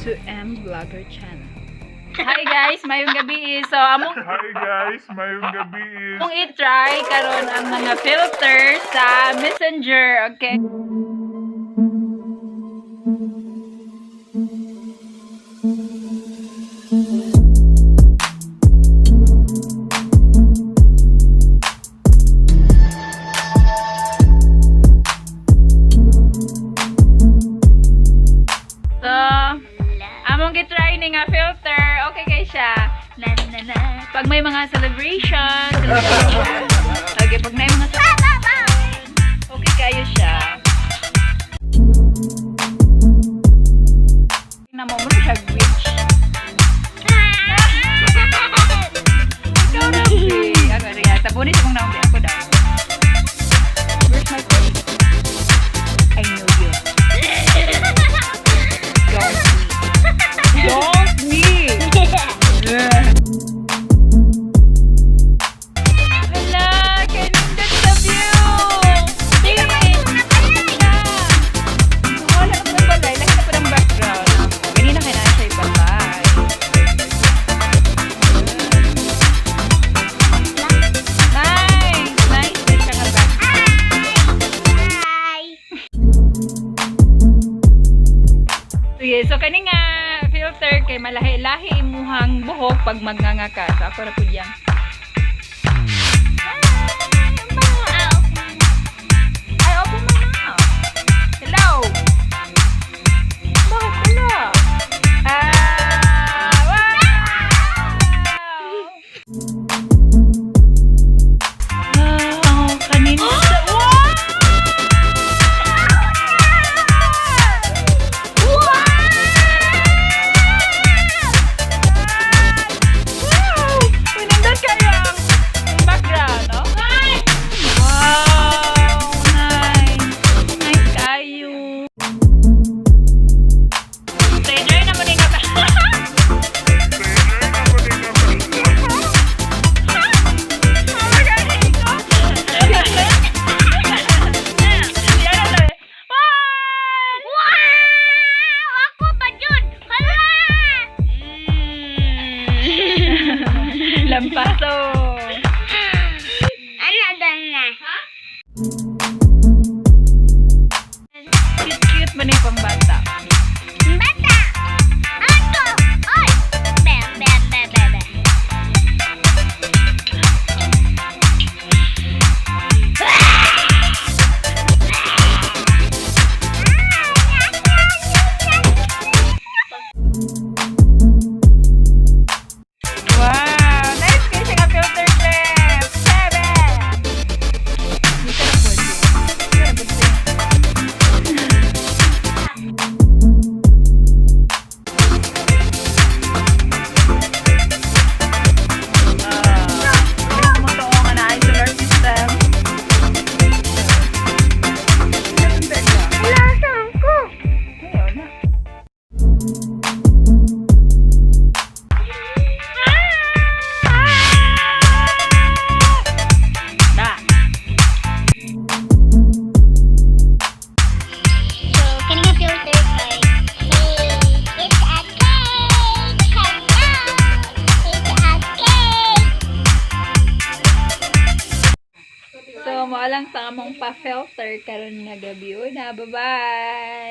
To M Vlogger Channel. Hi guys, maayong gabi. So among Hi guys, maayong gabi is among i-try karon ang mga filter sa Messenger, okay? So, among gi-try ni nga filter, okay kay siya. Na na na. Pag may mga celebration, celebration. Okay, pag may mga celebration, okay kayo siya. Tingnan mo, mo siya witch. Ikaw na, Bi. Ako, sige. Tabunin sa mong naong, Bi. Ako daw. Where's my face? I know you. Don't me. Don't me! Yeah. Hala, kanindot sa view! Tingin! Wala na po ng balay. Lahi na po ng background. Ganina kay na siya ibalay. Nice! Nice na siya nga background. Sige, so kani nga filter kay malahi-lahi imuhang buhok pag magnganga ka. So ako ra pud yang. Ay, opo mama. Hello. Bakit wala? Ah, wow! Wow, kanina sa. Wow! Wow! Pinindot kayo ang background, no? Wow! Nice! Nice kayo! So, enjoy naman din ka. Oh my God, ikaw! Yan na to eh. Wow! Ako ba yun? Hala! Lampaso! Ano na? Cute-cute man yung pambata. Bata! Ako! Oy! Bam, bam, bam, bam, bam. Wow! Nice kayo siya nga filter clip! Seven! Hindi ka na pwede. Hindi ka na pwede. Ah, mo to nga na solar system. Lasang ko! Ayaw na. Da. So, can you filter kay Hey, it's a cake! Hello! It's a cake! So, mo lang sa among pa-filter karon nga gabi. Una, bye-bye!